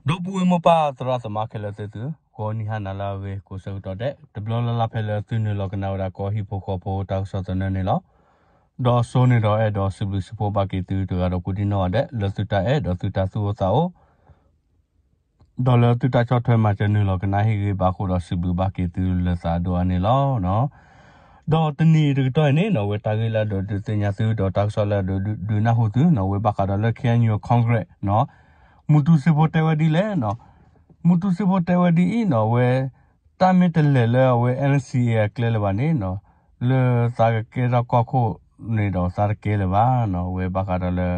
ဒီပုၢ်ဝဲၢ်မိၢ်ပၢ်သရၣ်သမါခဲလၢာ်သ့ၣ်သု, ဂီၤနံၤဟါနၤလၢအဂ့ၤ ကိးဆၢကတီၢ်ဒဲး တဘျီလၢ်လၢ်ဖဲလၢသုနုာ်လီၤကနၣ်ဝဲဒၣ်ကီၢ်ဟံၣ်ဖိဃီဖိတၢ်ကစီၣ်သနၢၣ်န့ၣ်လီၤ. ဒီးစိန့ၣ်ဒီးအဲၣ်ဒိးစံးဘျုးစံးဖှိၣ်ဘၣ်က့ၤသုတဂၤဒီးကိးဒံနီၢ်ဂၤဒဲး လၢသုတၢ်အဲၣ်ဒီးသုတၢ်သူၣ်အိၣ်သးအိၣ် ဒီးလၢသုတၢ်ဆီၣ်ထွဲမၤစၢၤနုာ်လီၤကနၣ်ဟ့ၣ်ဂံၢ်ဘါအဃိဒီးစံးဘျုးဘၣ်က့ၤသုလၢသးဒိၣ်အါန့ၣ်လီၤ. ဒီးတနံၤတကတီၢ်အံၤန့ၣ်နီၤ အဝဲတၢ်ဂ့ၢ်လၢအဒိးဒုးသ့ၣ်ညါသု ဒီးတၢ်ကစီၣ်လၢအဒိးဒုးနၢ်ဟူသုနီၤ အဝဲဘၣ်ဃးဒီးလၢ K N U Congress နီၤ မူတူစ့ဖိတဲဝဲဒ်လဲၣ်နီၤ, မူတူစ့ဖိတဲဝဲဒ်အံၤနီၤ အဝဲ တၢ်မ့ၢ်တလဲၤလၢအဝဲ N C A အကျဲလၢၤဘၣ်န့ၣ်နီၤ လၢသးကကဲထီၣ်ကီၢ်ခိၣ်န့ၣ်ဒီး သးတကဲလၢၤဘၣ်နီၤ အဝဲဘၣ်ဃးဒီးလၢ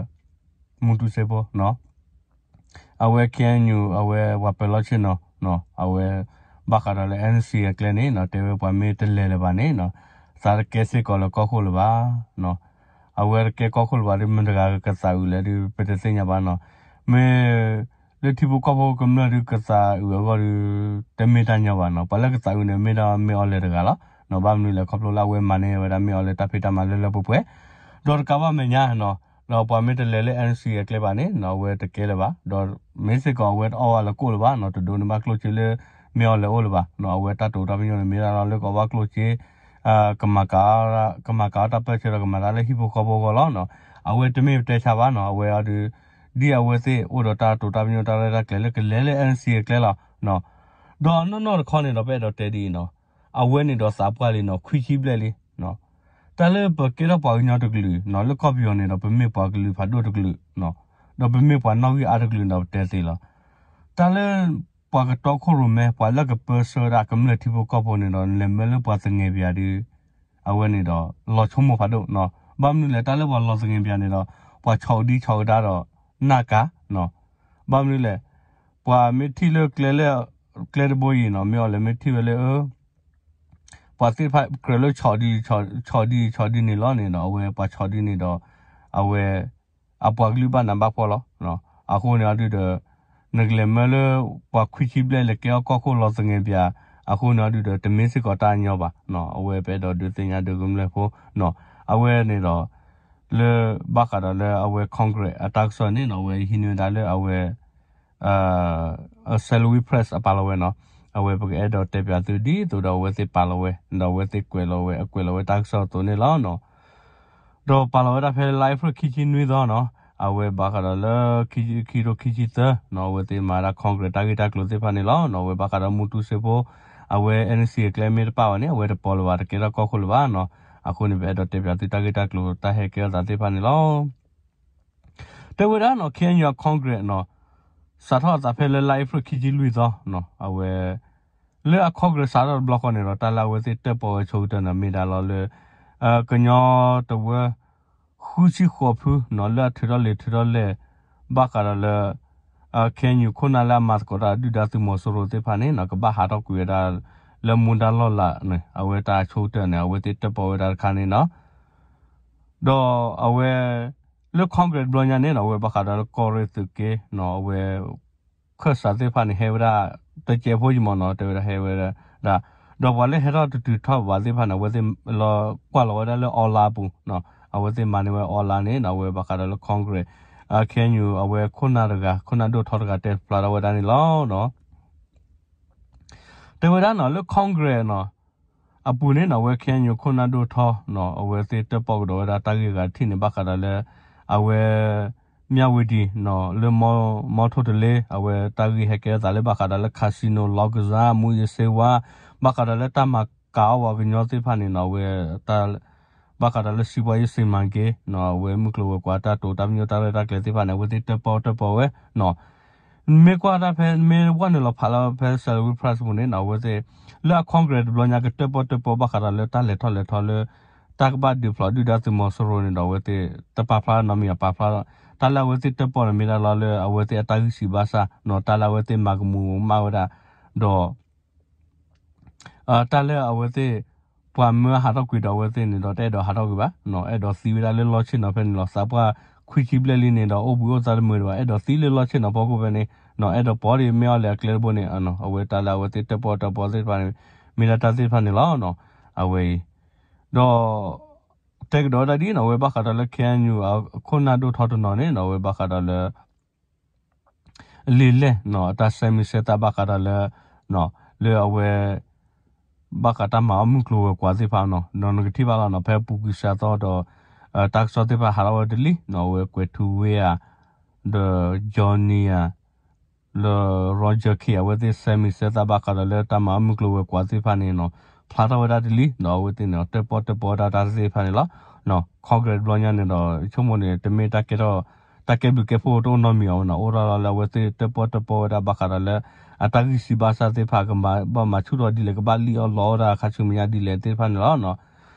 မူတူစ့ဖိနီၤ အဝဲ K N U အဝဲပှၤပၢၤလီၢ်ဆ့ၣ်နီၤ အဝဲ ဘၣ်ဃးဒီးလၢ N C A အကျဲန့ၣ်နီၤ တဲဝဲပှၤမ့ၢ်တလဲၤလၢၤဘၣ်န့ၣ်နီၤ သးတကဲစ့ၢ်ကီးလၢကီၢ်ခိၣ်လၢၤဘၣ်နီၤ အဝဲတကဲကီၢ်ခိၣ်လၢၤဘၣ်ဒီး မတၤတဂၤကသးအုးလဲၣ်ဒီး ပတသ့ၣ်ညါဘၣ်နီၤ မ့ၢ် လၢထံဖိကီၢ်ဖိကမျၢၢ်ဒီးကသးအုးအဂီၢ်ဒီး တမ့ၢ်တၢ်ညီဘၣ်နီၤ ပှၤလၢကသးအုးန့ၣ် မ့ၢ်ဒၣ်မ့ၢ်အီၤလဲၤတဂၤလီၤ ဘၣ်မနုၤလဲၣ် ခီဖျိလၢအဝဲမၤန့ၢ်ဝဲဒၣ်မ့ၢ်အီၤလဲၤတၢ်ဖံးတၢ်မၤလၢလၢပှဲၤပှဲၤ ဒီးတကးဘၣ်မဲာ်ညါနီၤ ဒီးပှၤမ့ၢ်တလဲၤလၢ N C A အကျဲဘၣ်န့ၣ်နီၤ အဝဲတကဲလၢၤဘၣ် ဒီးမ့ၢ်စ့ၢ်ကီးအဝဲတအီၣ်ဝဲလၢကိၣ်လၢၤဘၣ်နီၤ တဒိးန့ၢ်ဘၣ်ကျိၣ်စ့လၢမ့ၢ်အီၤလဲၤအိၣ်လၢၤဘၣ်နီၤ အဝဲတၢ်တိာ်တၢ်ပညိၣ်န့ၣ် မ့ၢ်ဒၣ်လီၤလၢကအီၣ်ဘၣ်ကျိၣ်စ့ ကမၤကၤ ကမၤကၤအီၣ်တၢ်ပၢၢ်ဆၢဒီးကမၤတၢ်လၢဟံၣ်ဖိဃီဖိအဂီၢ်လီၤနီၤ အဝဲတမ့ၢ်ပတဲဆါဘၣ်နီၤ အဝဲအီၤဒီး ဒ်အဝဲသ့ၣ်အိၣ်ဒီးတၢ်တိာ်တၢ်ပညိၣ်တၢ်ရဲၣ်တၢ်ကျဲၤလၢကလဲၤလၢ N C A အကျဲလီၤနီၤ ဒီးနီၢ်နီၢ်တခီန့ၣ်ဒီးပအဲၣ်ဒိးတဲဒ်အံၤနီၤ အဝဲန့ၣ်ဒီးသးပှၢ်လံနီၤ ခွံဆံဘျဲၣ်လံနီၤ တၢ်လၢပကဲထီၣ်ပှၤကညီတကလုာ်နီၤ လၢကီၢ်ပယီၤန့ၣ်ဒီး ပမ့ၢ်ပှၤကလုာ်ဖးဒိၣ်တကလုာ်နီၤ ဒီးပမ့ၢ်ပှၤနီၣ်ဂံၢ်အါတကလုာ်နီၤ ပတဲသ့လီၤ တၢ်လၢ ပှၤကတီခိၣ်ရိၣ်မဲ ပှၤလၢကပၢဆှၢဝဲဒၣ်ကမျၢၢ်ထံဖိကီၢ်ဖိန့ၣ်ဒီး လဲၤမၢလၢပှၤသငဲးပၠးဒီး အဝဲန့ၣ်ဒီး လီၤဆိကမိၣ်ဖးဒိၣ်နီၤ ဘၣ်မနုၤလဲၣ် တၢ်လၢပှၤလီၤသငဲးပၠးန့ၣ်ဒီး ပှၤဆီးဒံဆီးကဒါဒီး နၢ်ကါနီၤ ဘၣ်မနုၤလဲၣ် ပှၤမ့ၢ်ထံၣ်လၢကျဲလၢ ကျဲတဘိအံၤနီၤ မ့ၢ်အီၤလဲၤမ့ၢ်ထံၣ်ဝဲလၢ ပှၤသ့ၣ်တဖၣ်ကြၢးလၢဆီးဒံ ဆီးဒံဆီးဒံန့ၣ်လီၤန့ၣ်ဒီး အဝဲပှၤဆီးဒံန့ၣ်ဒီး အဝဲ အပှၤကလုာ်ဘၣ်နးဘၣ်ဖှီၣ်လီၤ. အဃိန့ၣ်အဒုဒီး နကလဲၤမၢလၢ ပှၤခွံဆံဘျဲၣ်လဲၤကဲအီၣ်ကီၢ်ခိၣ်လီၤသငဲးပၠး အဃိန့ၣ်အဒုဒီး တမ့ၢ်စ့ၢ်ကီးတၢ်ညီဘၣ်. အဝဲပအဲၣ်ဒိးဒုးသ့ၣ်ညါဒုးကမျၢၢ်ဖိ အဝဲန့ၣ်ဒီး လၢဘၣ်ဃးဒီးလၢအဝဲ Congress အတၢ်ကစီၣ်န့ၣ်နီၤ အဝဲဟံးန့ၢ်ဝဲဒၣ်လၢအဝဲ Salween Press အပာ်လီၤဝဲနီၤ. အဝဲပကအဲၣ်ဒိးတဲပၠးသုဒ်သိးဒီးအဝဲသ့ၣ်ပာ်လီၤဝဲ ဒီးအဝဲသ့ၣ်ကွဲးလီၤဝဲ အကွဲးလီၤဝဲတၢ်ကစီၣ်အသိးန့ၣ်လီၤ. ဒီးပာ်လီၤဝဲဒၣ်ဖဲလါအ့ဖြ့ၣ်ခံဆံနွံသီနီၤ အဝဲဘၣ်ဃးဒီးလၢ ခံကထိခံဆံသၢနီၤ အဝဲသ့ၣ်မၤဒၣ် Congress တၢ်ဂ့ၢ်တၢ်ကျိၤသ့ၣ်တဖၣ်န့ၣ်လီၤ. အဝဲဘၣ်ဃးဒီးမူတူစ့ဖိ အဝဲ NCA အကျဲမ့ၢ်တပာ်ဘၣ်န့ၣ် အဝဲတပိာ်လၢၤဘၣ် တကဲထီၣ်ကီၢ်ခိၣ်လၢၤဘၣ်နီၤ. အဃိန့ၣ် ပအဲၣ်ဒိးတဲပၠးသုတၢ်ဂ့ၢ်တၢ်ကျိၤတၢ်ဟဲကဲထီၣ်သးသ့ၣ်တဖၣ်န့ၣ်လီၤ. တဲဝဲဒၣ်နီၤ KNU Congress နီၤ စးထီၣ်အသးဖဲလၢလါအ့ဖြ့ၣ်ခံဆံလွံၢ်သီနီၤ အဝဲ လၢအ Congress စးထီၣ်တဘျီဃီန့ၣ်ဒီး တၢ်လၢအဝဲသ့ၣ်တၢၣ်ပီၣ်ဝဲဆိကတၢၢ်န့ၣ် မ့ၢ်ဒၣ်လီၤလၢ ကညီတဝၢ ဃုဆံဃိးဖုနီၤ လၢအထုးထီၣ်လံာ်ထုးထီၣ်လဲၢ် ဘၣ်ဃးဒီးလၢ KNU ခိၣ်နၢ်လၢအမၤသကိးတၢ်ဒုၣ်ဒါသုးမီၤစိရိၤသ့ၣ်တဖၣ်န့ၣ်နီၤ ကဘၣ်ဟးထီၣ်ကွံာ်ဝဲဒၣ် လၢမူဒါလီၢ်လၤန့ၣ် အဝဲတၢ်ဆိကတၢၢ်န့ၣ် အဝဲသ့ၣ်တၢၣ်ပီၣ်ဝဲဒၣ်တခါန့ၣ်နီၤ ဒီးအဝဲ လၢ Congress တဘျီညါန့ၣ်နီၤ အဝဲဘၣ်ဃးဒီးလၢကီၢ်ရ့ၣ်သုးက့နီၤ အဝဲ ခၢၣ်စးသ့ၣ်တဖၣ်န့ၣ် ဟဲဝဲဒၣ် တစဲးဖိယံၤမးနီၤ တဲဝဲဒၣ်ဟဲဝဲဒၣ် ဒီးပှၤလၢဟဲထီၣ်တတုၤထီၣ်ဘးသ့ၣ်တဖၣ်န့ၣ် အဝဲသ့ၣ်လီၤကွၢ်လီၤဝဲဒၣ်လၢ online အပူၤနီၤ အဝဲသ့ၣ်မၤန့ၢ်ဝဲ online န့ၣ်နီၤ အဝဲဘၣ်ဃးဒီးလၢ Congress KNU အဝဲခိၣ်နၢ်တဂၤ ခိၣ်နၢ်ဒိၣ်ထီတဂၤတဲဖျါထီၣ်ဝဲဒၣ်န့ၣ်လီၤ. တဲဝဲဒၣ်နီၤ လၢ Congress နီၤ အပူၤန့ၣ်နီၤ အဝဲ KNU ခိၣ်နၢ်ဒိၣ်ထီနီၤ အဝဲသ့ၣ်တၢၣ်ပီၣ်ကဒီးဝဲဒၣ်တၢ်ဂ့ၢ်အဂၤတထံၣ်န့ၣ် ဘၣ်ဃးဒီးလၢ အဝဲ မၠၣ်ဝတံၤနီၤ လၢ မီထိၣ်တလ့ အဝဲတၢ်ဂ့ၢ်ဟဲကဲထီၣ်သးလၢဘၣ်ဃးဒီးလၢ casino လောင်းကစား မူးယစ်ဆေးဝါး ဘၣ်ဃးဒီးလၢတၢ်မၤကၤအီၣ်ပှၤကညီသ့ၣ်တဖၣ်န့ၣ်နီၤ အဝဲ ဘၣ်ဃးဒီးလၢ စီးပွားရေးစီမံကိန်းနီၤ အဝဲမုၢ်ကျိၤဝဲၤကွာ်တၢ်တိာ်တၢ်ပညိၣ်တၢ်ရဲၣ်တၢ်ကျဲၤသ့ၣ်တဖၣ်န့ၣ် အဝဲသ့ၣ်တၢၣ်ပီၣ်တၢၣ်ပီၣ်ဝဲနီၤ မ့ၢ်ကွၢ်တၢ်ဖဲ မ့ၢ်ဝဲနုာ်လီၤဖးလီၤဖဲ Salween Press ပူၤန့ၣ်နီၤ အဝဲသ့ၣ် လၢအ Congress တဘျီညါကတၢၣ်ပီၣ်တၢၣ်ပီၣ်ဘၣ်ဃးဒီးလၢတၢ်လဲၤထီၣ်လဲၤထီလၢ တၢ်ကဘၣ်ဒုးဖျိးဒုၣ်ဒါသုးမီၤစိရိၤန့ၣ်ဒီး အဝဲသ့ၣ်တပာ်ဖျါနီတမံၤအပာ်ဖျါ တၢ်လၢအဝဲသ့ၣ်တၢၣ်ပီၣ်န့ၣ် မ့ၢ်ဒၣ်လီၤလၢအဝဲသ့ၣ်အတၢ်ဂံၢ်စၢ်ဘါစၢ်နီၤ တၢ်လၢအဝဲသ့ၣ်မၤကမူၤကမၣ်ဝဲဒၣ် ဒီး တၢ်လၢအဝဲသ့ၣ် ပှၤမၢဟးထီၣ်ကွံာ်ဒီးအဝဲသ့ၣ်န့ၣ်ဒီး တအဲၣ်ဒိးဟးထီၣ်ကွံာ်ဘၣ်နီၤ အဲၣ်ဒိးသံဝဲဒၣ်လၢလီၢ်ဆ့ၣ်နီၤဖဲန့ၣ်လီၤ. သးပှၢ်ခွံဆံဘျဲၣ်လံန့ၣ်ဒီး အိၣ်ဘှံးအိၣ်သါတမုာ်ဒံးဘၣ် အဲၣ်ဒိးသံလၢလီၢ်ဆ့ၣ်နီၤဖီခိၣ်ဖဲန့ၣ်နီၤ အဲၣ်ဒိးပိာ်ဒံးမ့ၢ်အီၤလဲၤအကျဲတဘိန့ၣ် အဝဲတၢ်လၢအဝဲသ့ၣ်တၢၣ်ပီၣ်တၢၣ်ပီၣ်သ့ၣ်တဖၣ်န့ၣ် မ့ၢ်ဒၣ်တၢ်သ့ၣ်တဖၣ်န့ၣ်လီၤ. အဝဲအံၤ ဒီး တဲကဒီးဝဲဒၣ်ဒ်နီၤ အဝဲဘၣ်ဃးဒီးလၢ KNU အခိၣ်နၢ်ဒိၣ်ထီတနီၤန့ၣ်နီၤ အဝဲဘၣ်ဃးဒီးလၢ လံာ်လဲၢ်နီၤ အတၢ်ဆဲးမံၤဆဲးသၣ်ဘၣ်ဃးဒီးလၢ လၢအဝဲ ဘၣ်ဃးတၢ်မၤအီၣ်မုၢ်ကျိၤဝဲၤကွာ်သ့ၣ်တဖၣ်နီၤ ဒီးနကထံၣ်ဘၣ်လီၤနီၤ ဖဲပူၤကွံာ်စှၤသီဒီး တၢ်ကစီၣ်သ့ၣ်တဖၣ်ဟးထီၣ်ဝဲတလံနီၤ အဝဲကွဲးထူဝ့ဧါ ဒီး Johnny ဧါ လၢ Roger Khin အဝဲသ့ၣ်ဆဲးမံၤဆဲးသၣ်ဘၣ်ဃးဒီးလၢ တၢ်မၤအီၣ်မုၢ်ကျိၤဝဲၤကွာ်သ့ၣ်တဖၣ်န့ၣ်နီၤ ဖျါထီၣ်ဝဲဒၣ်တလံနီၤ အဝဲသ့ၣ်န့ၣ် တၢၣ်ပီၣ်တၢၣ်ပီဝဲဒၣ်တၢ်သ့ၣ်တဖၣ်န့ၣ်လီၤ. Congress တဘျီညါန့ၣ်ဒီး ဆိကမိၣ်န့ၣ် တမ့ၢ်တၢ်ကဲထီၣ် တၢ်ကဲဘျုးကဲဖှိၣ်တအိၣ်နီတမံၤအီၤနီၤ အိၣ်ထီၣ်လီၤလၢအဝဲသ့ၣ်တၢၣ်ပီၣ်တၢၣ်ပီဝဲဒၣ်ဘၣ်ဃးဒီးလၢ အတၢ်ဂံၢ်စၢ်ဘါစၢ်သ့ၣ်တဖၣ် ကဘၣ်မၤဆူၣ်ထီၣ်ဒ်လဲၣ် ကဘၣ်လံၣ်အီၣ်လီအီၣ်တၢ်ခါဆူမဲာ်ညါဒ်လဲၣ်သ့ၣ်တဖၣ်န့ၣ်လီၤ.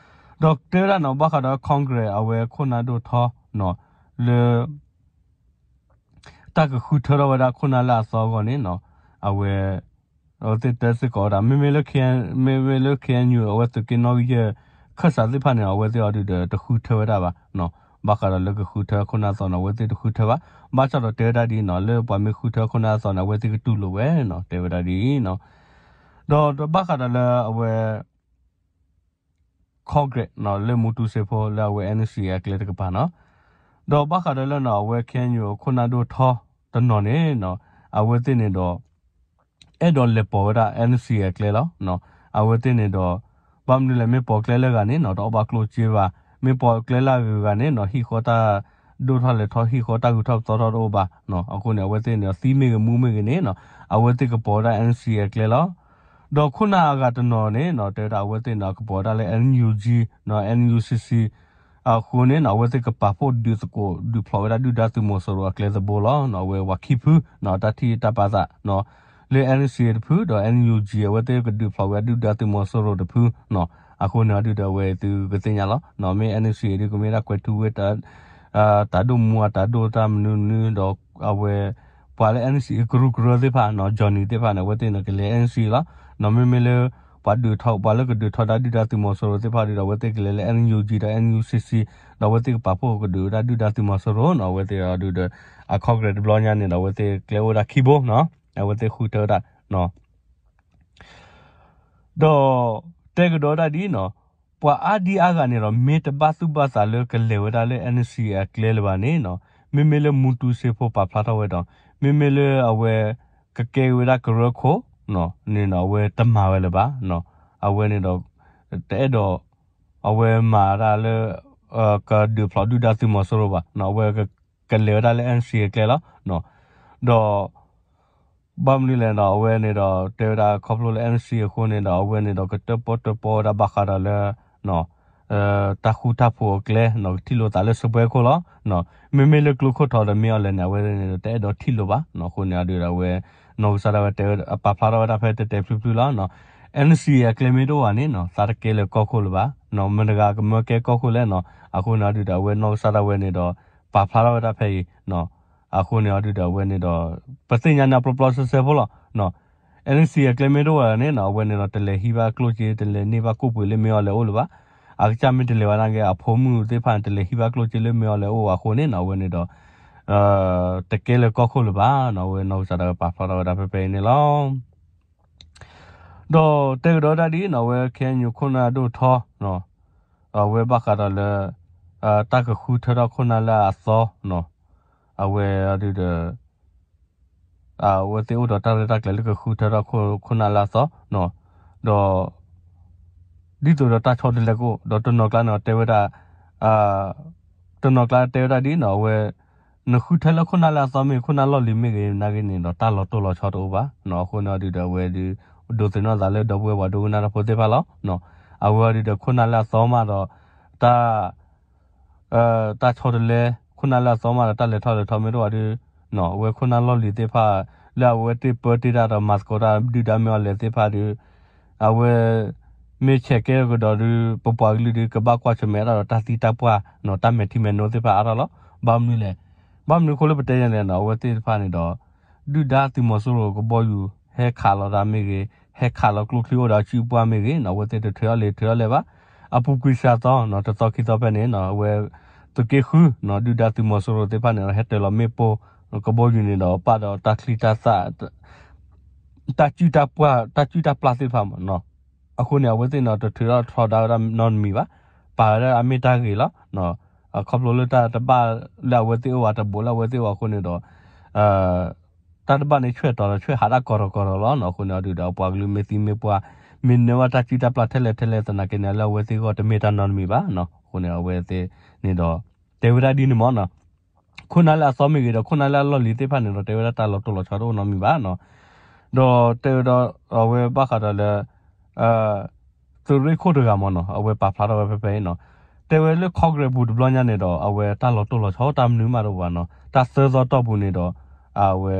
ဒီးတဲဝဲဒၣ်နီၤ ဘၣ်ဃးဒီး Congress အဝဲခိၣ်နၢ်ဒိၣ်ထီနီၤ လၢ တၢ်ကဃုထၢထီၣ်ဝဲဒၣ်ခိၣ်နၢ်လၢအသီအဂီၢ်န့ၣ်နီၤ အဝဲ အဝဲသ့ၣ်တဲစ့ၢ်ကီးဝဲဒၣ် မ့မ့ၢ်လၢ မ့မ့ၢ်လၢ K N U အဝဲသုးက့နီၣ်ဂံၢ်ယဲၢ် ခၢၣ်စးသ့ၣ်တဖၣ်န့ၣ် အဝဲသ့ၣ်အီၤဒုးဒီးတဃုထၢဝဲဒၣ်ဘၣ်နီၤ ဘၣ်ဃးဒီးလၢကဃုထၢခိၣ်နၢ်သီန့ၣ် အဝဲသ့ၣ်တဃုထၢဘၣ် ဘၣ်ဆၣ်ဒီးတဲဝဲဒၣ်ဒ်နီၤ လၢပှၤမ့ၢ်ဃုထၢခိၣ်နၢ်သီန့ၣ် အဝဲသ့ၣ်ကတူၢ်လိာ်ဝဲနီၤ တဲဝဲဒၣ်ဒ်နီၤ ဒီးဘၣ်ဃးဒီးလၢအဝဲ Congress နီၤ လၢမူတူစ့ဖိလၢအဝဲ N C A အကျဲတကပၤနီၤ ဒီးဘၣ်ဃးဒီးလၢနီၤ အဝဲ K N U အခိၣ်နၢ်ဒိၣ်ထီတနီၤန့ၣ်နီၤ အဝဲသ့ၣ်န့ၣ်ဒီး အဲၣ်ဒိးလဲၤပိာ်ဝဲဒၣ် N C A အကျဲလီၤ. အဝဲသ့ၣ်န့ၣ်ဒီး ဘၣ်မနုၤလဲၣ် မ့ၢ်ပိာ်ကျဲလၢဂၤန့ၣ်နီၤ တအီၣ်ဘၣ်ကျိၣ်စ့ဘၣ်, မ့ၢ်ပိာ်ကျဲလၢအဂုၤအဂၤန့ၣ်နီၤ ဟံၣ်ဃီတၢ်ဒိၣ်ထီၣ်လဲၤထီၣ် ဟံၣ်ဃီတၢ်ဂုၤထီၣ်ပသီထီၣ်တအိၣ်ဘၣ်. အဃိန့ၣ် အဝဲသ့ၣ်န့ၣ်ဒီး သံမ့ၢ်ဂ့ၤမူမ့ၢ်ဂ့ၤန့ၣ်နီၤ အဝဲသ့ၣ်ကပိာ်ဝဲဒၣ် N C A အကျဲလီၤ. ဒီးခိၣ်နၢ်အဂၤတနီၤန့ၣ်နီၤ တဲဝဲဒၣ်အဝဲသ့ၣ်န့ၣ် ကပိာ်ဝဲဒၣ်လၢ N U G နီၤ N U C C အဃိန့ၣ်နီၤ အဝဲသ့ၣ်ကပာ်ဖှိၣ်ဒုးသကိး ဒုးဖျိးဝဲဒၣ်ဒုၣ်ဒါသုးမီၤစိရိၤအကျဲသဘိလီၤ. အဝဲပှၤခံဖုနီၤ တၢ်ထံၣ်တၢ်ပာ်သးနီၤ လၢ N C A တဖု ဒီး N U G အဝဲသ့ၣ်ကဒုးဖျိးဝဲဒၣ်ဒုၣ်ဒါသုးမီၤစိရိၤတဖုနီၤ. အဃိန့ၣ်အီၤဒုးဒီး အဝဲသုကသ့ၣ်ညါလီၤ. မ့ၢ် N C A ဒုးကမ့ၢ်ဒၣ်ကွဲးထူဝ့ တၢ်ဒိၣ်မူအတၢ်ဒိၣ်တၢ်မနုၤမနုၤဒီး အဝဲ ပှၤလၢ N C A ကရူၢ်ကရၢသ့ၣ်တဖၣ်နီၤ Johnny သ့ၣ်တဖၣ်န့ၣ် အဝဲသ့ၣ်န့ၣ် ကလဲၤ N C A လီၤ. မ့မ့ၢ်လၢ ပှၤဒုးထီၣ် ပှၤလၢကဒုးထီၣ်ဒၣ်ဒုၣ်ဒါသုးမီၤစိရိၤသ့ၣ်တဖၣ်ဒုးဒီး အဝဲသ့ၣ်ကလဲၤလၢ N U G ဒီး N U C C ဒီးအဝဲသ့ၣ်ကပာ်ဖှိၣ်ကဒုးဝဲဒၣ်ဒုၣ်ဒါသုးမီၤစိရိၤနီၤ. အဝဲသ့ၣ်အီၤဒုးဒီး အ Congress တဘျီညါန့ၣ်ဒီး အဝဲသ့ၣ်ကျဲအိၣ်ဝဲဒၣ်ခံဘိနီၤ အဝဲသ့ၣ်ဃုထၢဝဲဒၣ် ဒီးတဲကဒီးဝဲဒၣ်ဒ်နီၤ ပှၤအါဒံအါဂၤန့ၣ်ဒီး မ့ၢ်တဘၣ်သူၣ်ဘၣ်သးလၢကလဲၤဝဲဒၣ်လၢ N C A အကျဲလၢၤဘၣ်န့ၣ်နီၤ မ့မ့ၢ်လၢမူတူစ့ဖိပာ်ဖျါထီၣ်ဝဲဒီး မ့မ့ၢ်လၢအဝဲ ကကဲဝဲဒၣ်ကရၢခိၣ်န့ၣ်နီၤ အဝဲတမၤဝဲလၢၤဘၣ်. အဝဲန့ၣ်ဒီး တအဲၣ်ဒိး အဝဲမၤဒၣ်လၢ ကဒုးဖျိးဒုၣ်ဒါသုးမီၤစိရိၤဘၣ်. အဝဲကလဲၤဝဲဒၣ်လၢ N C A အကျဲလီၤ. ဒီး ဘၣ်မနုၤလဲၣ်ဒီး အဝဲန့ၣ်ဒီး တဲဝဲဒၣ်ခီဖျိလၢ N C A အဃိန့ၣ်ဒီး အဝဲန့ၣ်ဒီး ကတၢၣ်ပီၣ်တၢၣ်ပီဝဲဒၣ်ဘၣ်ဃးဒီးလၢ တၢ်ဃူတၢ်ဖိးအကျဲနီၤ ကထံၣ်လိာ်သးလၢစပွဲခိၣ်လီၤ. မ့မ့ၢ်လၢကျိခိၣ်ထီးဒီးမ့ၢ်အီၤလဲၣ်န့ၣ် အဝဲန့ၣ်ဒီး တအဲၣ်ဒိးထံၣ်လိာ်ဘၣ်. အဃိန့ၣ်အီၤဒုးဒီး အဝဲ နီၢ်ကစၢ်ဒၣ်ဝဲတဲဝဲ အပာ်ဖျါထီၣ်ဝဲဒၣ်ဖဲတဲတဲဖျုဖျုလီၤ. N C A အကျဲမ့ၢ်တအိၣ်ဘၣ်န့ၣ်နီၤ သးတကဲလၢၤကီၢ်ခိၣ်လၢၤဘၣ်. မတၤတဂၤကမၢကဲကီၢ်ခိၣ်လဲၣ်နီၤ. အဃိန့ၣ်အီၤဒုးဒီး အဝဲနီၢ်ကစၢ်ဒၣ်ဝဲန့ၣ်ဒီး ပာ်ဖျါထီၣ်ဝဲဒၣ်ဖဲအံၤ အဃိန့ၣ်အီၤဒုးဒီး အဝဲန့ၣ်ဒီး ပသ့ၣ်ညါန့ၣ်ပျီပျီစဲစဲဖိလီၤ. N C A အကျဲမ့ၢ်တအိၣ်ဘၣ်န့ၣ်နီၤ အဝဲန့ၣ်ဒီး တလဲၤဟံးဘၣ်ကျိၣ်စ့ တလဲၤန့ၢ်ဘၣ်ကူၣ်ပှ့ၤလၢမ့ၢ်အီၤလဲၤအိၣ်လၢၤဘၣ်. အကစၢ်မ့ၢ်တလဲၤဘၣ်နာ်က့ အဖိမုၣ်သ့ၣ်တဖၣ်န့ၣ် တလဲၤဟံးဘၣ်ကျိၣ်စ့လၢမ့ၢ်အီၤလဲၤအိၣ်အဃိန့ၣ်နီၤ အဝဲန့ၣ်ဒီး တကဲလၢၤကီၢ်ခိၣ်လၢၤဘၣ်နီၤ အဝဲနီၢ်ကစၢ်ဒၣ်ဝဲပာ်ဖျါထီၣ်ဝဲဒၣ်ဖဲဖဲအံၤန့ၣ်လီၤ. ဒီးတဲကဒီးဒၣ်ဒ်နီၤ အဝဲ K N U ခိၣ်နၢ်ဒိၣ်ထီ အဝဲဘၣ်ဃးဒီးလၢ တၢ်ကဃုထၢထီၣ်ခိၣ်နၢ်လၢအသီနီၤ အဝဲဒုးဒီး အဝဲသ့ၣ်အိၣ်ဒီးတၢ်ရဲၣ်တၢ်ကျဲၤလၢကဃုထၢထီၣ်ခိၣ်နၢ်လၢအသီနီၤ ဒီး ဒ်သိးဒီးတၢ်ဆီတလဲကအိၣ် ဒီးတနီၤကျါန့ၣ်တဲဝဲဒၣ် တနီၤကျါတဲဝဲဒၣ်ဒ်နီၤ အဝဲ နဃုထၢလၢခိၣ်နၢ်လၢအသီမ့ၢ်ဂ့ၤ ခိၣ်နၢ်လီၢ်လံၤမ့ၢ်ဂ့ၤ နာ်က့န့ၣ်ဒီး တၢ်လီၤတိၢ်လီၤဆီတအိၣ်ဘၣ်နီၤ အဃိန့ၣ်အီၤဒုးဒီးအဝဲဒုး ဒိးသန့ၤသးလၢဒီပုၢ်ဝဲၢ်ပှၤဒိကနၣ်တၢ်ဖိသ့ၣ်တဖၣ်လီၤ. အဝဲအီၤဒုးဒီးခိၣ်နၢ်လၢအသီမးဒီး တၢ် တၢ်ဆီတလဲ ခိၣ်နၢ်လၢအသီမးဒီးတၢ်လဲၤထီၣ်လဲၤထီမ့ၢ်တအိၣ်ဘၣ်ဒီး အဝဲခိၣ်နၢ်လီၢ်လံၤသ့ၣ်တဖၣ် လၢအဝဲသ့ၣ်ပၢတ့ၢ်တၢ်ဒီးမၤသကိးတၢ်ဒုၣ်ဒါမ့ၢ်အီၤလဲၤသ့ၣ်တဖၣ်ဒီး အဝဲ မ့ၢ်ဆဲးကဲကဒီးဒီး ပပှၤကလုာ်ဒီး ကဘၣ်ကွၢ်ဆၢၣ်မဲာ်အါထီၣ်ဒီးတၢ်သံတၢ်ပှၢ်နီၤ တၢ်မဲာ်ထံမဲာ်နိသ့ၣ်တဖၣ်အါထီၣ်လီၤ. ဘၣ်မနုၤလဲၣ်, ဘၣ်မနုၤအဃိလၢပတဲယဲၢ်လဲၣ်နီၤ အဝဲသ့ၣ်တဖၣ်န့ၣ်ဒီး ဒုၣ်ဒါသုးမီၤစိရိၤကဘီယူၤ ဟဲခးလီၤတၢ်မ့ၢ်ဂ့ၤ, ဟဲခးလီၤကျိချံအိၣ်ဒီးအစုပှၢ်မ့ၢ်ဂ့ၤနီၤ အဝဲသ့ၣ်တထုးထီၣ်လံာ်ထုးထီၣ်လဲၤဘၣ်. အပူၤကွံာ်စှၤသီနီၤ တသီခံသီဖဲန့ၣ်နီၤ အဝဲ သုးက့ဃုနီၤ ဒုၣ်ဒါသုးမီၤစိရိၤသ့ၣ်တဖၣ်န့ၣ်ဒီး ဟဲတၢၤလီၤမ့ၣ်ပိၢ် ကဘီယူၤန့ၣ်ဒီး ပာ်ဒီးတၢ်ချံတၢ်သၣ် တၢ်စုၣ်တၢ်ပှၢ် တၢ်စုၣ်တၢ်ပျၢ်သ့ၣ်တဖၣ်မးနီၤ. အဃိန့ၣ် အဝဲသ့ၣ်န့ၣ် တထုးထီၣ်ထီဒါဝဲဒၣ်နီတမံၤဘၣ်. ပာ်ဝဲဒၣ်အမ့ၢ်တၢ်ဂ့ၤလီၤ. အခီဖျိလၢတၢ်တဘၣ်လၢအဝဲသ့ၣ်အိၣ်ဘၣ် တဘိးလၢအဝဲသ့ၣ်အိၣ်ဘၣ်အဃိန့ၣ်ဒီး တ တၢ်တဘၣ်န့ၣ် ဆွဲၣ်တီၤဒီးဆွဲၣ်ဟးတၢ်ကီၢ်ထီၣ်ကီၢ်ထီၣ်လီၤနီၤ. အဃိန့ၣ်အဒုးဒီး ပှၤကလုာ်မ့ၢ်သံမ့ၢ်ပှၢ် မ့ၢ်နၢဝဲတၢ်စုတၢ်ပျၢ်ထဲလဲၣ်ထဲလဲၣ်သနာ်က့န့ၣ် လၢအဝဲသ့ၣ်အဂီၢ်တမ့ၢ်တၢ်နီတမံၤဘၣ်နီၤ. အဃိန့ၣ် အဝဲသ့ၣ်န့ၣ်ဒီး တဲဝဲဒၣ်ဒ်န့ၣ်မ့ၢ်နီၤ. ခိၣ်နၢ်လၢအသီမ့ၢ်ဂ့ၤဒီး ခိၣ်နၢ်လၢအလီၢ်လံၤသ့ၣ်တဖၣ်န့ၣ်ဒီး တဲဝဲဒၣ်တၢ်လီၤတိၢ်လီၤဆီတအိၣ်နီတမံၤဘၣ်နီၤ. ဒီးတဲဝဲဒီး အဝဲဘၣ်ဃးဒီးလၢ သုးရ့ၣ်ခိၣ်တဂၤမ့ၢ်နီၤ အဝဲပာ်ဖျါထီၣ်ဝဲဖဲဖဲအံၤနီၤ. တဲဝဲလၢ Congress ပူၤတဘျီညါန့ၣ်ဒီး အဝဲတၢ်လီၤတိၢ်လီၤဆီတၢ်မနုၤမးတအိၣ်ဘၣ်နီၤ. တၢ်သၢသီတီၢ်ပူၤန့ၣ်ဒီး အဝဲ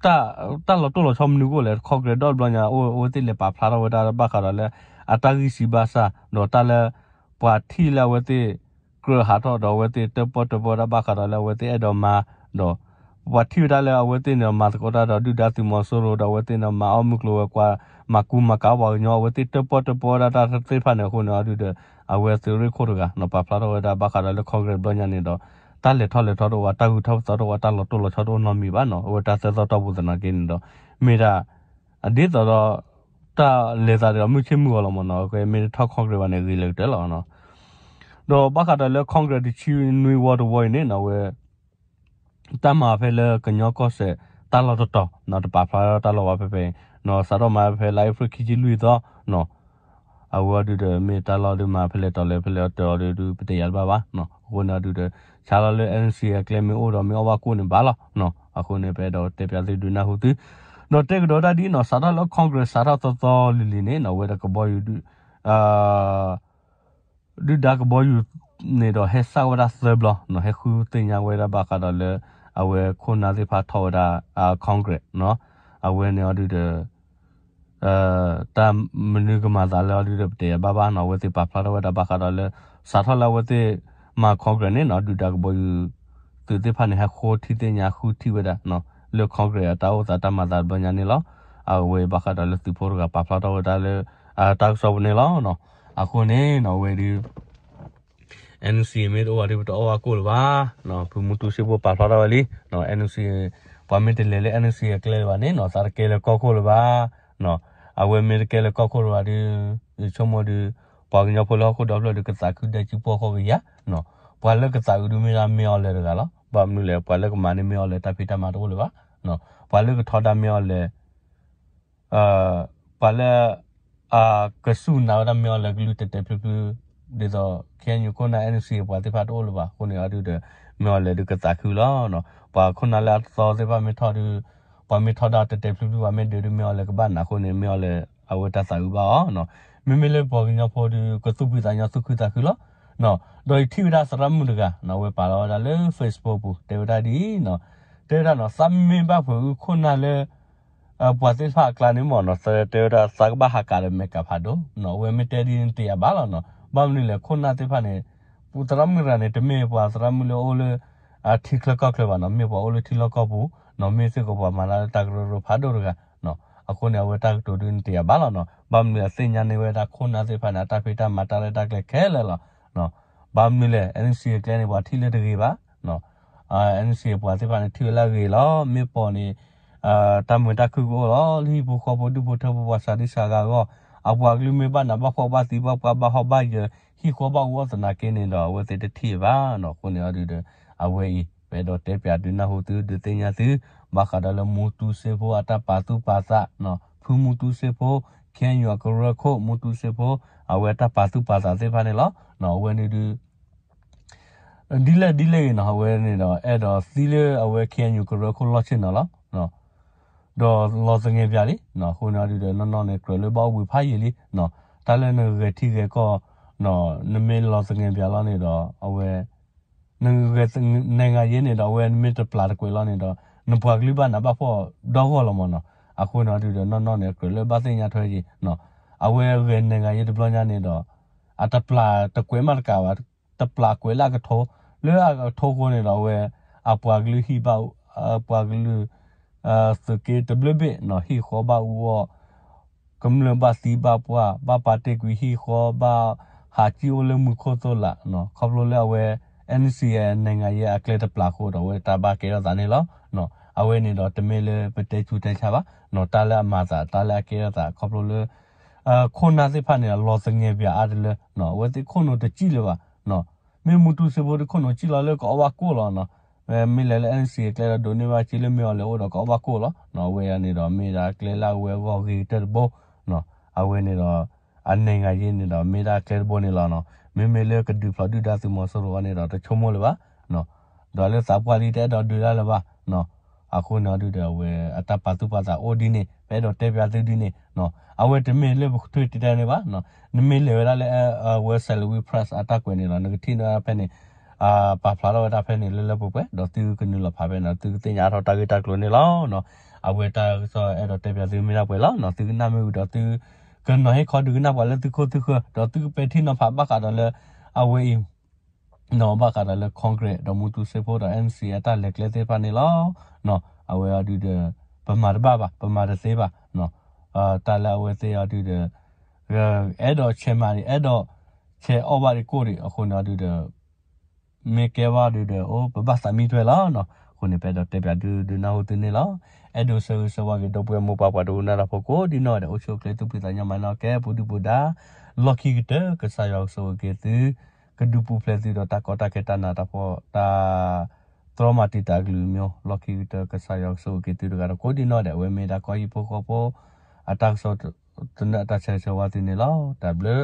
တၢ်လီၤတိၢ်လီၤဆီမနုၤကအိၣ်လဲၣ်. Congress ဒီတဘျီညါ အဝဲသ့ၣ်လဲၤပာ်ဖျါထီၣ်ဝဲဒၣ်ဘၣ်ဃးဒီးလၢ အတၢ်ဂံၢ်စၢ်ဘါစၢ် ဒီးတၢ်လၢ ပှၤထံၣ်လၢအဝဲသ့ၣ် ကြၢးဟးထီၣ်ဒီး အဝဲသ့ၣ်တၢၣ်ပီၣ်တၢၣ်ပီဝဲဒၣ်ဘၣ်ဃးဒီးလၢအဝဲသ့ၣ်အဲၣ်ဒိးမၤ ဒီး ပှၤထံၣ်ဝဲဒၣ်လၢအဝဲသ့ၣ်န့ၣ် မၤသကိးတၢ်ဒီးဒုၣ်ဒါသုးမီၤစိရိၤ ဒီးအဝဲသ့ၣ်န့ၣ် မၤအီၣ်မုၢ်ကျိၤဝဲၤကွာ် မၤကူမၤကၤပှၤကညီ အဝဲသ့ၣ်တၢၣ်ပီၣ်တၢၣ်ပီဝဲဒၣ်တၢ်သ့ၣ်တဖၣ်န့ၣ်အဃိန့ၣ် အဒုးဒီး အဝဲသုးရ့ၣ်ခိၣ်တဂၤနီၤ ပာ်ဖျါထီၣ်ဝဲဒၣ်ဘၣ်ဃးဒီးလၢ Congress တဘျီညါန့ၣ်ဒီး တၢ်လဲၤထီၣ်လဲၤထီတအိၣ်ဘၣ် တၢ်ဂုၤထီၣ်ပသီတအိၣ်ဘၣ် တၢ်လီၤတိၢ်လီၤဆီတအိၣ်နီတမံၤဘၣ်နီၤ. အဝဲတၢ်သၢသီတီၢ်ပူၤသနာ်က့န့ၣ်ဒီး မ့ၢ်ဒၣ် ဒ်သိးဒီး တၢ်လဲၤသးဒီးမုၢ်ဆ့ၣ်မုၢ်ဂီၤလီၤမ့ၢ်နီၤ. မ့ၢ်တထီၣ် Congress ဘၣ်န့ၣ် ဂ့ၤလၢကတၢၢ်လီၤနီၤ. ဒီးဘၣ်ဃးဒီးလၢ Congress တဆံနွံဝီတဝီအံၤန့ၣ်နီၤ အဝဲ တၢ်မၤဖဲလၢကညီကီၢ်စဲၣ် တၢ်လီၢ်တတီၤနီၤ တပာ်ဖျါထီၣ်တၢ်လီၢ်ဘၣ်ဖဲဖဲအံၤနီၤ စးထီၣ်မၤဖဲလါအ့ဖြ့ၣ် ခံဆံလွံၢ်သီနီၤ အဝဲအဒုးဒီး မ့ၢ်တၢ်လီၢ်ဒုးမၤဖဲလဲၣ်တီၤလဲၣ်ဖဲလဲၣ်အတီၤအဒုး ပတယာ်တဘၣ်ဘၣ်နီၤ. အဃိန့ၣ်အဒုးဒီး ဆါလီၤလၢ NCA အကျဲမ့ၢ်အိၣ်ဒီးမ့ၢ်အီၣ်ဘၣ်ကိၣ်န့ၣ်ဘၣ်လီၤနီၤ. အဃိန့ၣ် ပအဲၣ်ဒိးတဲပၠးသုဒုးနၢ်ဟူသု ဒီးတဲကဒီးတၢ်ဒ်နီၤ စးထီၣ်လၢ Congress စးထီၣ်သီသီလံၤလံၤန့ၣ်နီၤ အဝဲဒၣ်ကဘီယူၤ ဒုၣ်ဒါကဘီယူၤန့ၣ်ဒီး ဟဲစၢ်ဝဲဒၣ်သၢဘျီနီၤ ဟဲဃုသ့ၣ်ညါဝဲဒၣ်ဘၣ်ဃးဒီးလၢ အဝဲခိၣ်နၢ်သ့ၣ်တဖၣ်ထီၣ်ဝဲဒၣ် Congress နီၤ အဝဲန့ၣ်အဒုးဒီး တၢ်မနုၤကမၤသးလၢအဒုးဒီး ပတယာ်ဘၣ်ဘၣ်နီၤ အဝဲသ့ၣ်ပာ်ဖျါထီၣ်ဝဲဒၣ်ဘၣ်ဃးဒီးလၢ စးထီၣ်လၢအဝဲသ့ၣ်မၤ Congress န့ၣ်နီၤ ဒုၣ်ဒါကဘီယူၤ သုးသ့ၣ်တဖၣ်န့ၣ် ဟဲဃိထံသ့ၣ်ညါဃုထံဝဲဒၣ် လၢ Congress အတၢ်အိၣ်သးတၢ်မၤသးတဘျီညါန့ၣ်လီၤ. အဝဲဘၣ်ဃးဒီးလၢသုးဖိတဂၤပာ်ဖျါထီၣ်ဝဲဒၣ်လၢ တၢ်ကစီၣ်ပူၤန့ၣ်လီၤ. အဃိန့ၣ်နီၤ အဝဲဒုး NCA မ့ၢ်တအိၣ်ဘၣ်ဒီး ပတအီၣ်ဘၣ်ကိၣ်လၢၤဘၣ်. ဖုမူတူစ့ဖိပာ်ဖျါထီၣ်ဝဲလံ NCA ပှၤမ့ၢ်တလဲၤလၢ NCA အကျဲလၢၤဘၣ်န့ၣ်နီၤ သးတကဲလၢၤကီၢ်ခိၣ်လၢၤဘၣ်. အဝဲမ့ၢ်တကဲလၢၤကီၢ်ခိၣ်လၢၤဘၣ်ဒီး ယဆိကမိၣ်ဒီး ပှၤကညီဖိလၢဟီၣ်ခိၣ်ဒီဖျၢၣ်ဒီး ကသးခုဒဲကံပှီၢ်ဃီကယၤ ပှၤလၢကသးအုးဒုးမ့ၢ်ဒၣ်မ့ၢ်အီၤလဲၤတဂၤလီၤ. ဘၣ်မနုၤလဲၣ် ပှၤလၢကမၤန့ၢ်မ့ၢ်အီၤလဲၤတၢ်ဖံးတၢ်မၤတအိၣ်လၢၤဘၣ်. ပှၤလၢကထီဒါမ့ၢ်အီၤလဲၤ ပှၤလၢ ကစူၢ်နာ်ဝဲဒၣ်မ့ၢ်အီၤလဲၤကလုၢ်တဲာ်တဲာ်ဖျုးဖျုး ဒ်သိး KNU ခိၣ်နၢ် NCA ပှၤသ့ၣ်တဖၣ်တအိၣ်လၢၤဘၣ်အဃိန့ၣ် အဒုးဒီး မ့ၢ်အီၤလဲၤဒုးကသးခုလီၤ. ပှၤခိၣ်နၢ်လၢအသီသ့ၣ်တဖၣ်မ့ၢ်ထီၣ်ဒုး ပှၤမ့ၢ်ထီဒါတဲာ်တဲာ်ဖျုးဖျုး ပှၤမ့ၢ်ဒုးဒုးမ့ၢ်အီၤလဲၤကဘၣ်နးအဃိန့ၣ် မ့ၢ်အီၤလဲၤ အဝဲတၢ်သးအုးဘၣ်အီၤ မ့မ့ၢ်လၢပှၤကညီဖိဒုး ကသူၣ်ဖှံသးညီသူၣ်ခုသးခုလီၤ. ဒီးယထံၣ်ဝဲဒၣ်သရၣ်မုၣ်တဂၤ အဝဲပာ်လီၤဝဲဒၣ်လၢ Facebook ပူၤ တဲဝဲဒၣ်ဒ်အံၤ တဲဝဲဒၣ်နီၤ သးမ့ၢ်ဘၣ်ပှဲၤအုခိၣ်နၢ်လၢ ပှၤသ့ၣ်တဖၣ်အကျါန့ၣ်မ့ၢ်နီၤ တဲဝဲဒၣ်သးကဘၣ်ဟးကးဒီးမဲာ်ကးဖးဒိၣ်နီၤ အဝဲမ့ၢ်တဲဒ်န့ၣ်တယာ်ဘၣ်လီၤနီၤ ဘၣ်မနုၤလဲၣ် ခိၣ်နၢ်သ့ၣ်တဖၣ်န့ၣ် ပသရၣ်မုၣ်တဂၤန့ၣ် တမ့ၢ်ပှၤသရၣ်မုၣ်လၢအိၣ်လၢ ထံချၢကီၢ်ချၢဘၣ်နီၤ မ့ၢ်ပှၤအိၣ်လၢထံလီၢ်ကီၢ်ပူၤနီၤ မ့ၢ်စ့ၢ်ကီးပှၤမၤတၢ်လၢတၢ်ကရၢကရိဖးဒိၣ်တဂၤနီၤ အဃိန့ၣ် အဝဲတၢ်ကတိၤဒ်န့ၣ်တယာ်ဘၣ်လီၤနီၤ ဘၣ်မနုၤအသ့ၣ်ညါန့ၢ်ဝဲဒၣ်ခိၣ်နၢ်သ့ၣ်တဖၣ်န့ၣ် အတၢ်ဖံးတၢ်မၤတၢ်ရဲၣ်တၢ်ကျဲၤခဲလၢာ်လီၤ ဘၣ်မနုၤလဲၣ် NCA အကျဲန့ၣ် ပှၤထံၣ်လၢတဂ့ၤဘၣ် NCA ပှၤသ့ၣ်တဖၣ်န့ၣ် ထံၣ်ဝဲလၢအဂ့ၤလီၤ မ့ၢ်ပိာ်န့ၣ် တၢ်မုာ်တၢ်ခုၣ်ကအိၣ်လီၤ လၢဟံၣ်ဖိဃီဖိဒူၣ်ဖိထၢဖိပှၤစှၤဒံစှၤဂၤအဂီၢ် အပှၤကလုာ်မ့ၢ်ဘၣ်နးဘၣ်ဖှီၣ်ဘၣ်သံဘၣ်ပှၢ်ဘၣ်ဟီၣ်ဘၣ်ယၢၤ ဟံၣ်ဃီဘၣ်အူအီၣ်သနာ်က့န့ၣ်ဒီး အဝဲသ့ၣ်တထံၣ်ဘၣ်နီၤ အဃိန့ၣ်အဒုးဒီး အဝဲအံၤ ပအဲၣ်ဒိးတဲပၠးဒုးနၢ်ဟူသုဒုးသ့ၣ်ညါသု ဘၣ်ဃးဒီးလၢမူတူစ့ဖိအတၢ်ပာ်သူၣ်ပာ်သး ဖုမူတူစ့ဖိ KNU အကရၢခိၣ် မူတူစ့ဖိ အဝဲတၢ်ပာ်သူၣ်ပာ်သးသ့ၣ်တဖၣ်န့ၣ်လီၤ အဝဲန့ၣ်ဒုး ဒ်လဲၣ်ဒ်လဲၣ်ဂ့ၤနီၤ အဝဲန့ၣ်ဒီး အဲၣ်ဒိးသံလၢအဝဲ KNU ကရၢခိၣ်လီၢ်ဆ့ၣ်နီၤလီၤ ဒီးလီၤသငဲးပၠးလံ အဃိန့ၣ်အဒုးဒီး နီၢ်နီၢ်န့ၣ် ကြၢးလၢဘၣ်အိၣ်ဘှံးဖးယံာ်လံ တၢ်လၢနဂဲၤထံဂဲၤကီၢ် နမ့ၢ်လီၤသငဲးပၠးလီၤန့ၣ်ဒီး အဝဲ နဂဲၤ နိုင်ငံရေးန့ၣ်ဒီး အဝဲနမ့ၢ်တပျၢ်တကွဲးလီၤန့ၣ်ဒီး နပှၤကလုာ်ဘၣ်နးဘၣ်ဖှီၣ်ဒီဂီၢ်လီၤမ့ၢ်နီၤ အဃိန့ၣ်အဒုးဒီး နီၢ်နီၢ်န့ၣ် ကြၢးလၢဘၣ်သ့ၣ်ညါထွဲက့ၤ အဝဲဂဲၤ နိုင်ငံရေး တဘျီညါန့ၣ်ဒီး အတပျၢ်တကွဲးမးတကးဘၣ် တပျၢ်ကွဲးလၢအကထိ လၢအကထိအဃိန့ၣ်ဒီး အဝဲ အပှၤကလုာ်ဟံၣ်ဘၣ် ပှၤကလုာ် သုးက့တဘျုးဘ့ၣ်နီၤ ဟံၣ်ဃီဘၣ်အူအီၣ် ကမျၢၢ်ဘၣ်သံဘၣ်ပှၢ် ဘၣ်ပာ်တ့ၢ်ကွံာ်ဟံၣ်ဃီ ဘၣ်ဟးစံၣ်အိၣ်လၢမူခိၣ်သိၣ်လာ် ခီဖျိလၢအဝဲ NCA နိုင်ငံရေး အကျဲတပျၢ်အဃိဒီး အဝဲတၢ်ဘၣ်ကဲထီၣ်သးန့ၣ်လီၤ. အဝဲန့ၣ်ဒီးတမ့ၢ်လၢပတဲဆူးတဲဆါဘၣ် တၢ်လၢအမၤသး တၢ်လၢအကဲထီၣ်သး ခီဖျိလၢ ခိၣ်နၢ်သ့ၣ်တဖၣ်န့ၣ် အလီၤသငဲးပၠးအါတလၢ အဝဲသ့ၣ်ခိၣ်နူာ်တစံၣ်လၢၤဘၣ် မ့ၢ်မူတူစ့ဖိဒီးခိၣ်နူာ်စံၣ်လီၤလၢကအီၣ်ဘၣ်ကိၣ်လီၤနီၤ မ့ၢ်လဲၤလၢ NC အကျဲဒီးဒိးန့ၢ်ဘၣ်က့လၢမ့ၢ်အီၤလဲၤအိၣ်ဒီးကအီၣ်ဘၣ်ကိၣ်လီၤ. အဝဲအံၤန့ၣ်ဒီး မ့ၢ်ဒၣ်ကျဲလၢအဝဲအဂီၢ်ဂ့ၤကတၢၢ်တဘိ, အဝဲန့ၣ်ဒီး အနဲၣ်ဂၤယ့န့ၣ်ဒီး မ့ၢ်ဒၣ်ကျဲတဘိန့ၣ်လီၤနီၤ. မ့မ့ၢ်လၢကဒုးဖျိးဒုၣ်ဒါသုးမီၤစိရိၤအီၤန့ၣ်ဒီး တဆိကမိၣ်လၢၤဘၣ် ဒီးလၢသးပှၢ်လံတအဲၣ်ဒိးဒုးဒၣ်လၢၤဘၣ်. အဃိန့ၣ်အီၤဒုးဒီး အဝဲအတၢ်ပာ်သူၣ်ပာ်သးအိၣ်ဒ်န့ၣ် ပအဲၣ်ဒိးတဲပၠးသုဒ်န့ၣ်, အဝဲတမ့ၢ်လၢပကထွဲတံာ်တာ်န့ၣ်ဘၣ်. နမ့ၢ်လဲၤဝဲဒၣ်လၢ အဝဲ Salween Press အတၢ်ကွဲးန့ၣ်လီၤ နကထံၣ်န့ၢ်ဖဲန့ၣ် ပာ်ဖျါထီၣ်ဝဲဒၣ်ဖဲန့ၣ်လၢလၢပှဲၤပှဲၤ ဒီးသုကနုာ်လီၤဖးဖဲန့ၣ် သုကသ့ၣ်ညါအါထီၣ်တၢ်ဂ့ၢ်တၢ်ကျိၤန့ၣ်လီၤ. အဝဲတၢ်ကစီၣ်အဲၣ်ဒိးတဲပၠးသုမ့ၢ်ဒၣ်ပှဲၤလီၤ. သုကနၣ်မ့ၢ်ဝံၤဒီးသု ကနီၤဟ့ၣ်ခီဒုးကနၣ်ပှၤလၢသုခိၣ်သုဃၢၤ ဒီးသုကပဲာ်ထံနီၤဖးဘၣ်ဃးဒီးလၢ အဝဲအံၤ နီၤဘၣ်ဃးဒီးလၢ Congress ဒီးမူတူစ့ဖိဒီး NC အတၢ်လဲၤကျဲသ့ၣ်တဖၣ်န့ၣ်လီၤ. အဝဲအီၤဒုးဒီး ပမၤတဘၣ်ဘၣ် ပမၤတသ့ဘၣ်. တၢ်လၢအဝဲသ့ၣ်အီၤဒုးဒီး အဲၣ်ဒိးဆဲးမၤဒံး အဲၣ်ဒိးဆဲးအီၣ်ဘၣ်ဒံးကိၣ်ဒံး အဃိန့ၣ်အီၤဒုးဒီး မ့ၢ်ကဲဘၣ်ဒုးဒီး အိၣ် ပဘၣ်သးမံထွဲလီၤ. အဃိန့ၣ် ပအဲၣ်ဒိးတဲပၠးဒုးဒုးနၢ်ဟူသုန့ၣ်လီၤ. အဲၣ်ဒိးဆၢဂ့ၤဆၢဝါက့ၤ ဒီပုၢ်ဝဲၢ်မိၢ်ပၢ်ပှၤဒိကနၣ်တၢ်ဖိကိးဒ်နီၢ်ဂၤဒဲး အိၣ်ဆူၣ်အိၣ်ချ့သူၣ်ဖှံသးညီမၤနီၢ်ကဲ ပူၤဒုၣ်ပူၤဒါ လီၢ်ခံကတၢၢ် ကစၢ်ယွၤကဆိၣ်ဂ့ၤက့ၤသု ကဒုးပူၤဖျဲးသုဒီးတၢ်ကီတၢ်ခဲတၢ်နးတၢ်ဖှီၣ်တၢ် သရီမၤတံာ်တာ်ကလုာ်ကမျိုး လီၢ်ခံကတၢၢ် ကစၢ်ယွၤကဆိၣ်ဂ့ၤက့ၤသုတဂၤဒီးကိးဒ်နီၢ်ဂၤဒဲး အဝဲမ့ၢ်ဒၣ်ကီၢ်ဟံၣ်ဖိဃီဖိ အတၢ်ကစီၣ်သနၢၣ်အတၢ်ဆၢဂ့ၤဆၢဝါသုန့ၣ်လီၤ. တၢ်ဘျုး